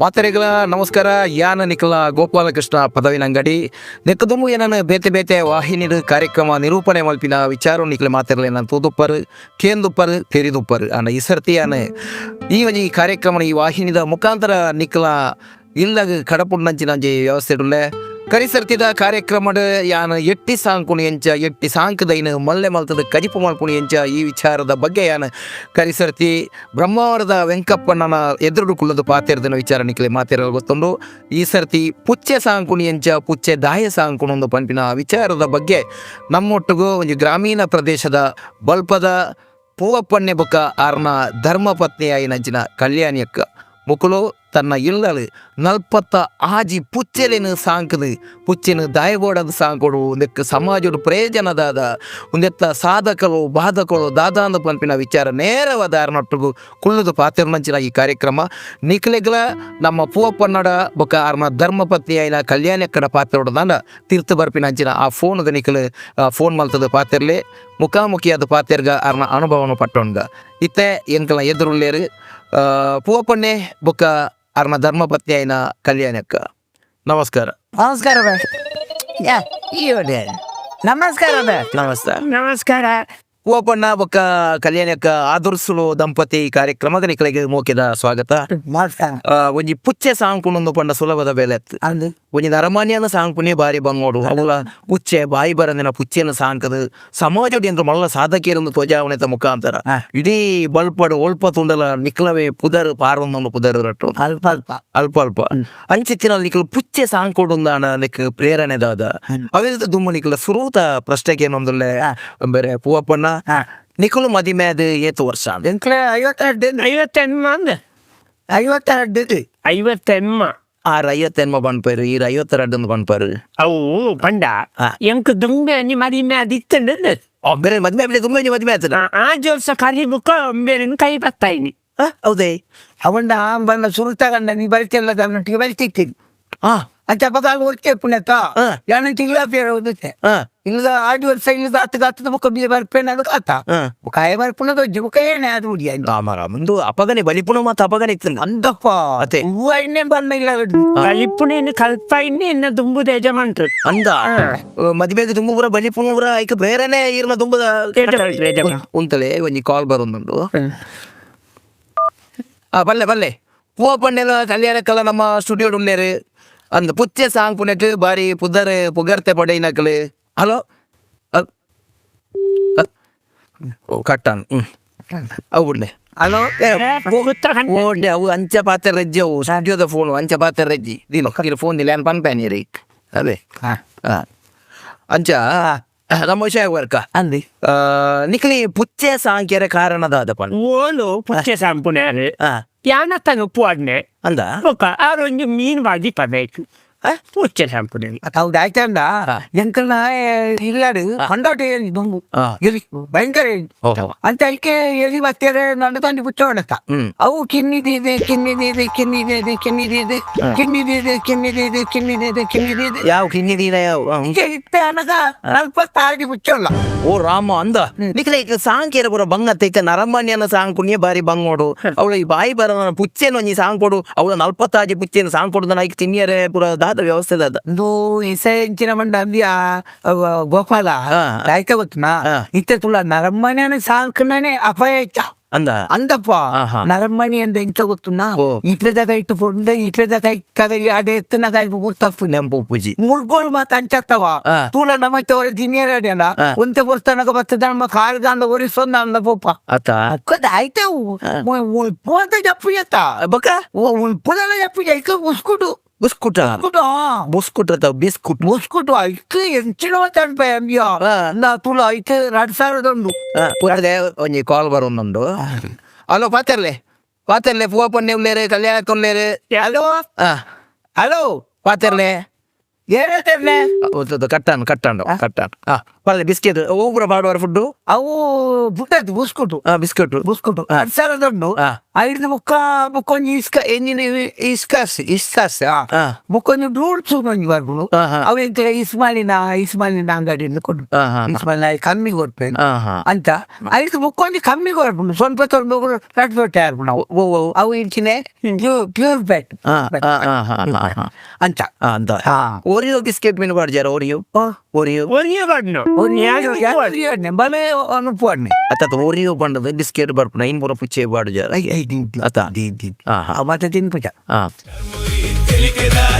ಮಾತರಿಗಳ ನಮಸ್ಕಾರ. ಯಾನ ನಿಖಲ ಗೋಪಾಲಕೃಷ್ಣ ಪದವಿನಂಗಡಿ ನೆಕ್ಕದುಮು ಏನನ ಬೇತೆ ಬೇತೆ ವಾಹಿನಿಡು ಕಾರ್ಯಕ್ರಮ ನಿರೂಪಣೆ ಮಲ್ಪಿನ ವಿಚಾರ ನಿಖಲ ಮಾತಿರಲಿ ನಾನು ತೂದುಪ್ಪರು ಕೇಂದುಪ್ಪರು ತೆರಿದುಪ್ಪರು ಅನ್ನ ಈ ಸರ್ತಿ ಯಾನ ಈ ಒಂಜಿ ಕಾರ್ಯಕ್ರಮ ಈ ವಾಹಿನಿದ ಮುಖಾಂತರ ನಿಖಲ ಇಲ್ಲಗ ಕಡಪುಣ್ಣಂಚಿನ ಒಂಜಿ ವ್ಯವಸ್ಥೆ ಉಲ್ಲೆ. ಕರಿಸರ್ತಿದ ಕಾರ್ಯಕ್ರಮಡ್ ಯಾನ ಎಟ್ಟಿ ಸಾಂಕುಣಿ ಎಂಚ ಎಟ್ಟಿ ಸಾಂಕದೈನ ಮಲ್ಲೆ ಮಲ್ತದ ಕಜಿಪು ಮಲ್ಪುಣಿ ಎಂಚ ಈ ವಿಚಾರದ ಬಗ್ಗೆ ಯಾನ ಕರಿಸರ್ತಿ ಬ್ರಹ್ಮಾವರದ ವೆಂಕಪ್ಪಣ್ಣನ ಎದುರು ಕುಳ್ಳದು ಪಾತೆರ್ದನ ವಿಚಾರ ನಿಕ್ಲೆ ಮಾತೆರ ಗೊತ್ತುಂಡು. ಈ ಸರ್ತಿ ಪುಚ್ಚೆ ಸಾಂಕುಣಿ ಎಂಚ ಪುಚ್ಚೆ ದಾಯ ಸಾಂಕುಣೊಂದು ಪನ್ಪಿನ ವಿಚಾರದ ಬಗ್ಗೆ ನಮ್ಮೊಟ್ಟಿಗೂ ಒಂದು ಗ್ರಾಮೀಣ ಪ್ರದೇಶದ ಬಲ್ಪದ ಪೂವಪ್ಪಣ್ಣೆ ಬೊಕ್ಕ ಆರ್ನ ಧರ್ಮಪತ್ನಿಯಾಯಿನಂಚಿನ ಕಲ್ಯಾಣಿಯಕ್ಕ ಮುಕುಲು ತನ್ನ ಇಲ್ಲಲು 46 ಪುಚ್ಚೆಲೆನು ಸಾಂಕದು ಪುಚ್ಚಿನ ದಾಯಗೋಡದ ಸಾಂಕೊಡು ಒಂದಕ್ಕೆ ಸಮಾಜದ ಪ್ರಯೋಜನದಾದ ಒಂದೆತ್ತ ಸಾಧಕರು ಬಾಧಕರು ದಾದಾಂದ ಪನ್ಪಿನ ವಿಚಾರ ನೇರವಾದ ಆರ್ನೊಟ್ಟಿಗೂ ಕುಳ್ಳುದು ಪಾತಿರ್ನಂಚಿನ ಈ ಕಾರ್ಯಕ್ರಮ ನಿಕ್ಲೆಗ್ಲ ನಮ್ಮ ಪೂವಪ್ಪನ್ನಡ ಬೊಕ್ಕ ಆರ್ನ ಧರ್ಮಪತ್ನಿಯಾಯಿನ ಕಲ್ಯಾಣಕ್ಕಡ ಪಾತ್ರೊಡದಾನ ತೀರ್ಥ ಬರ್ಪಿನ ಅಂಚಿನ ಆ ಫೋನ್ದ ನಿಕ್ಲು ಫೋನ್ ಮಲ್ತದ ಪಾತಿರ್ಲೆ ಮುಖಾಮುಖಿಯಾದ ಪಾತಿರ್ಗ ಆರ್ನ ಅನುಭವನು ಪಟ್ಟೊಂಡ ಇತ್ತೆ ಎಂಕಲ ಎದುರುಲ್ಲೇರು ಪೂವಪ್ಪಣ್ಣೆ ಬೊಕ್ಕ ಆರ್ನ ಧರ್ಮಪತ್ನಿಯಾಯಿನ ಕಲ್ಯಾಣಕ್ಕ. ನಮಸ್ಕಾರ. ನಮಸ್ಕಾರ ಬೇ. ಯಾ, ಈಯೋಡೆ. ನಮಸ್ಕಾರ ಬೇ. ನಮಸ್ತೆ. ನಮಸ್ಕಾರ. ಪೂವಪ್ಪಣ್ಣ ಬೊಕ್ಕ ಕಲ್ಯಾಣಕ್ಕ ಆದರ್ಸುಲು ದಂಪತಿ ಕಾರ್ಯಕ್ರಮದ ನಿಕ್ಲೆಗ್ ಮೋಕೆದ ಸ್ವಾಗತ. ನಮಸ್ಕಾರ. ಒಂಜಿ ಪುಚ್ಚೆ ಸಾಂಕುಣೊಂದು ಪಂಡ ಸುಲಭದ ಬೇಲೆ ಅತ್ತು. ಅಂದು ಒಂಜಿ ನರಮಾನ್ಯನ ಸಾಂಕುನೇ ಬಾರಿ ಬಂಗೋಡು, ಅವಳ ಪುಚ್ಚೆ ಬಾಯಿ ಬರಂದಿನ ಪುಚ್ಚೆನ ಸಾಂಕದು ಸಮಾಜಡ್ ಎಂದ್ರ ಮಲ್ಲ ಸಾಧಕಿಯರೊಂದು ತ್ವಜಾವಣೆತ ಮುಖಾಂತರ ಇಡೀ ಬಲ್ಪಡು ಒಲ್ಪ ತುಂಡಲ ನಿಕ್ಲವೇ ಪುದರ್ ಪಾರೊಂದೊಂದು ಪುದರ್ ರಟ್ಟು. ಅಲ್ಪ ಅಲ್ಪ. ಅಲ್ಪ ಅಲ್ಪ ಅಂಚಿತ್ತಿನ ನಿಕ್ಲು ಪುಚ್ಚೆ ಸಾಂಕೊಡುಂದಾನ ನಿಕ್ ಪ್ರೇರಣೆ ದಾದ? ಅವೆಲ್ಲ ದುಮ್ಮು ನಿಕ್ಲ ಸುರೂತ ಪ್ರಶ್ನೆಗೆ ಏನೊಂದುಲ್ಲೆ ಬೇರೆ ಪೂವಪ್ಪಣ್ಣ, ನಿಕುಲು ಮದಿಮೆ ಅದು ಏತು ವರ್ಷ? ಎಂಕ್ಲೆ 52. ಐವತ್ತೆನ್ಮ ಅಂದ. 52. ಐವತ್ತೆನ್ಮ. ಆರ್ ಐವತ್ತೆನ್ಮ ಪನ್ಪೇರು, ಈರ್ 52 ಪನ್ಪೇರು. ಅವು ಪಂಡ ಎಂಕ್ ದುಂಬೆ ಅಂಜಿ ಮದಿಮೆ ಅದಿತ್ತಂಡ. ಬೇರೆ ಮದ್ಮೆ ಆಪಿಲೆ ತುಂಬ ಒಂಜಿ ಮದ್ಮೆ ಆತನ. ಆ ಜೋರ್ಸ ಕರಿ ಬುಕ್ಕ ಒಂಬೇರಿನ ಕೈ ಬತ್ತಾಯಿನಿ. ಹೌದೇ? ಅವನ್ನ ಬಂದ ಸುರುತ ಗಂಡ ನೀ ಬರಿತಿಲ್ಲ, ತನ್ನೊಟ್ಟಿಗೆ ಬರಿತಿತ್ತೀನಿ ಅಂತ ಪದ ಓದ್ಕೆ ಪುಣ್ಯತ. ಯಾನ ತಿಂಗಳ ಪೇರ ಓದುತ್ತೆ. ಇಲ್ಲದ ಆರು ವರ್ಷ ಇಲ್ಲದ ಹತ್ತು ಹತ್ತದ ಬುಕ್ಕ ಬಿ ಬರ್ಪೇನ ಅದು ಆತ. ಕಾಯ ಬರ್ಪುಣದ ಬುಕ್ಕ ಏನೇ ಅದು ಉಡಿಯ. ರಾಮ ರಾಮ, ಒಂದು ಅಪಗನೆ ಬಲಿಪುಣ ಮಾತ ಅಪಗನೆ ಇತ್ತು. ಅಂದಪ್ಪ. ಅತೆ. ಹೂವ ಇನ್ನೇ ಬಂದ ಇಲ್ಲ. ಬಲಿಪುಣೆಯನ್ನು ಕಲ್ಪಾಯಿನಿ ಎನ್ನ ದುಂಬುದ ಯಜಮಾನ್ರು. ಅಂದ ಮದಿಮೆಗೆ ತುಂಬ ಪೂರ ಬಲಿಪುಣ ಪೂರ ಐಕ್ ಬೇರೆನೆ ಈರ್ನ ತುಂಬದ. ಯಜಮಾನ್ರು, ಯಜಮಾನ್ರು. ಉಂತಲೆ, ಒಂಜಿ ಕಾಲ್ ಬರೊಂದುಂಡು. ಬಲ್ಲೆ ಬಲ್ಲೆ ಪೂವ ಪಣ್ಣೆಲ ಕಲ್ಯಾಣಕ್ಕಲ್ಲ ನಮ್ಮ ಸ್ಟುಡಿಯೋ ಉಳ್ಳೇರು ಅಂದ್ ಪುಚ್ಚೆ ಸಾಂಗ್ ಪುನೆಟ್ ಬಾರಿ ಪುದರ್ ಪುಗರ್ತೆ ಪಡೆಯಿನಕಲು. ಹಲೋ, ಓ ಕಟ್ಟಾನ್. ಅವು ಬುಡ್ಲೆ. ಹಲೋ. ಓಡ್ಲೆ, ಅವು ಅಂಚ ಪಾತ್ರ ರಜ್ಜಿ, ಅವು ಸ್ಟುಡಿಯೋದ ಫೋನು ಅಂಚ ಪಾತ್ರ ರಜ್ಜಿ ದಿನ ಫೋನ್ ಇಲ್ಲ ಏನು ಪನ್ಪೇನಿ ರೀ ಅದೇ. ಅಂಚ ನಮ್ಮ ವಿಷಯ ವರ್ಕ. ಅಂದಿ. ನಿಕ್ಲಿ ಪುಚ್ಚೆ ಸಾಂಕ್ಯರ ಕಾರಣದಾದ ಪಣ್. ಓಲು ಪುಚ್ಚೆ ಸಾಂಪುನಾರು ಯಾನ ತನು ಪುವಡ್ನೆ. ಅಂದ. ಬೊಕ್ಕ ಆರೊಂಜಿ ಮೀನ್ ಬಾಜಿ ಪಬೇಕು ಪುಚ್ಚೆ ಸಾಂಪುನೆ. ಹೌದು ಆಯ್ತಂಡ. ಎಂಕಲ್ನ ಇಲ್ಲಾಡು ಕೊಂಡಾಟ ದೊಂಬು ಎಲಿ ಭಯಂಕರ ಎಲಿ. ಅಂತ ಅದಕ್ಕೆ ಎಲಿ ಬರ್ತೇವೆ ನನ್ನ ತಂದೆ ಪುಚ್ಚೋಡತ್ತ. ಅವು ಕಿನ್ನಿದಿದೆ ಕಿನ್ನಿದಿದೆ ಕಿನ್ನಿದಿದೆ ಕಿನ್ನಿದಿದೆ ಕಿನ್ನಿದಿದೆ ಕಿನ್ನಿದಿದೆ ಕಿನ್ನಿದಿದೆ ಕಿನ್ನಿದಿದೆ. ಯಾವ ಕಿನ್ನಿದೀನ ಯಾವ? ಇತ್ತೆ ಅನಗ 46 ಪುಚ್ಚೋಲ್ಲ. ಓ ರಾಮ, ಅಂದ ನಿಕ್ಲೆ ಸಾಂಕ್ಯರ ಪೂರ ಬಂಗ ತೈತ ನರಮಾನ್ಯನ ಸಾಂಕುಣಿಯ ಬಾರಿ ಬಂಗೋಡು. ಅವಳು ಈ ಬಾಯಿ ಬರ ಪುಚ್ಚೆನ ಒಂಜಿ ಸಾಂಗ್ ಕೊಡು, ಅವಳ 46 ಪುಚ್ಚೆನ ಸಾಂಗ್ ಕೊಡು ಐಕ್ ತಿನ್ನಿಯರೆ ಪೂರ ದಾದ ವ್ಯವಸ್ಥೆ ದಾದ? ಒಂದು ಇಸೆ ಇಂಚಿನ ಮಂಡ ಅಂದ್ಯ ಗೋಪಾಲ. ಆಯ್ತ ಗೊತ್ತನಾ? ಇತ್ತೆ ತುಳ ನರಮ್ಮನೆ ಸಾಂಕನೇ ಅಪಾಯ ಇತ್ತ. ಅಂದ. ಅಂದಪ್ಪ. ನರಮ್ಮನಿ ಅಂದ ಎಂತ ಗೊತ್ತುನಾ? ಇಟ್ಲದ ಇಟ್ಟು ಪೊಂಡ ಇಟ್ಲದ ಕೈ ಕದ ಅಡೆ ಎತ್ತನ ಕೈ ತಪ್ಪು. ನೆಂಪು ಪೂಜಿ. ಮುಳ್ಗೋಳು ಮಾತ ಅಂಚತ್ತವ. ತೂಲ ನಮ್ಮ ತೋರ ದಿನಿಯರಡಿಯಲ್ಲ. ಒಂತೆ ಪೊರ್ತನಕ ಬರ್ತದ ನಮ್ಮ ಕಾರುದಾಂಡ ಒರಿಸೊಂದ ಅಂದ ಪೋಪ. ಅತ. ಕದ ಆಯ್ತ ಪೋತ ಜಪ್ಪು ಎತ್ತ. ಬೊಕ ಪುದಲ ಜಪ್ಪು ಐಕ ಉಸ್ಕುಟು. ಬಿಸ್ಕುಟ. ಉಸ್ಕುಟು. ಬಿಸ್ಕುಟ್ ಅತ್ತ ಬಿಸ್ಕುಟ್. ಮುಸ್ಕುಟು ಐಕ್ ಎಂಚಿನ ತನ್ಪೆ ಅಂಬ್ಯ ನಾ ತುಲ ಐಕ್ 2000ದೊಂದು. ಪುರದೆ ಒಂಜಿ ಕಾಲ್ ಬರೋಂದುಂಡು. ಹಲೋ, ಪಾತೆರ್ಲೆ ಪಾತೆರ್ಲೆ, ಪೂವ ಪೊನ್ನೆ ಉಲ್ಲೇರು, ಕಲ್ಯಾಣ ಉಲ್ಲೇರು. ಹಲೋ. ಹಲೋ. ಪಾತೆರ್ಲೆ. ಏನೇ? ಕಟ್ಟಾನು ಕಟ್ಟಾಂಡು ಕಟ್ಟಾನು. ಪರ್ಲೆ, ಬಿಸ್ಕೆಟ್ ಓ ಪೂರ ಪಾಡುವಾರ ಫುಡ್ಡು. ಅವು ಬುಟ್ಟದ್ದು ಬುಸ್ಕುಟು. ಬಿಸ್ಕೆಟ್. ಬುಸ್ಕುಟು 2000ದೊಂದು. ಐರ್ದ ಬೊಕ್ಕ ಬೊಕ್ಕೊಂಜಿ ಇಸ್ಕ ಎಂಜಿನ ಇಸ್ಕಾಸ್ ಇಸ್ಕಾಸ್. ಬೊಕ್ಕೊಂಜಿ ರೂಟ್ಸ್ ಒಂಜಿ ಬರ್ಪುಂಡು. ಅವು ಎಂತ ಇಸ್ಮಾಲಿನ ಇಸ್ಮಾಲಿನ ಅಂಗಡಿಯಿಂದ ಕೊಡು. ಇಸ್ಮಾಲಿನ ಕಮ್ಮಿ ಕೊರ್ಪೇನು ಅಂತ. ಐದು ಬೊಕ್ಕೊಂಜಿ ಕಮ್ಮಿ ಕೊರ್ಪುಂಡು, ಸ್ವಲ್ಪ ಸ್ವಲ್ಪ ರಡ್ಡ್ ದೊಟ್ಟೆ ಆರ್ಪುಂಡು. ಅವು ಅವು ಇಂಚಿನೆ ಪ್ಯೂರ್ ಬ್ಯಾಟ್ ಅಂತ. ಅಂತ. ಓರಿಯೋ ಬಿಸ್ಕೆಟ್ ಮೀನು ಪಾಡ್ಜಾರ? Oreo, Oreo. ಒರಿಯೋ ಪಡ್ನು. ಬಲೆ ಅನುಪುವಣ್ಣೆ. ಅತ್ತ, ಓರಿಯೋ ಪಂಡದ ಬಿಸ್ಕೆಟ್ ಬರ್ಪುನ ಐನ್ ಪೂರ ಪುಚ್ಚೆ ಪಾಡ್ಜಾರ ಅತ್ತ? ಮತ್ತೆ ತಿನ್ಪುಜ. ತೆಲಿಕೆದ.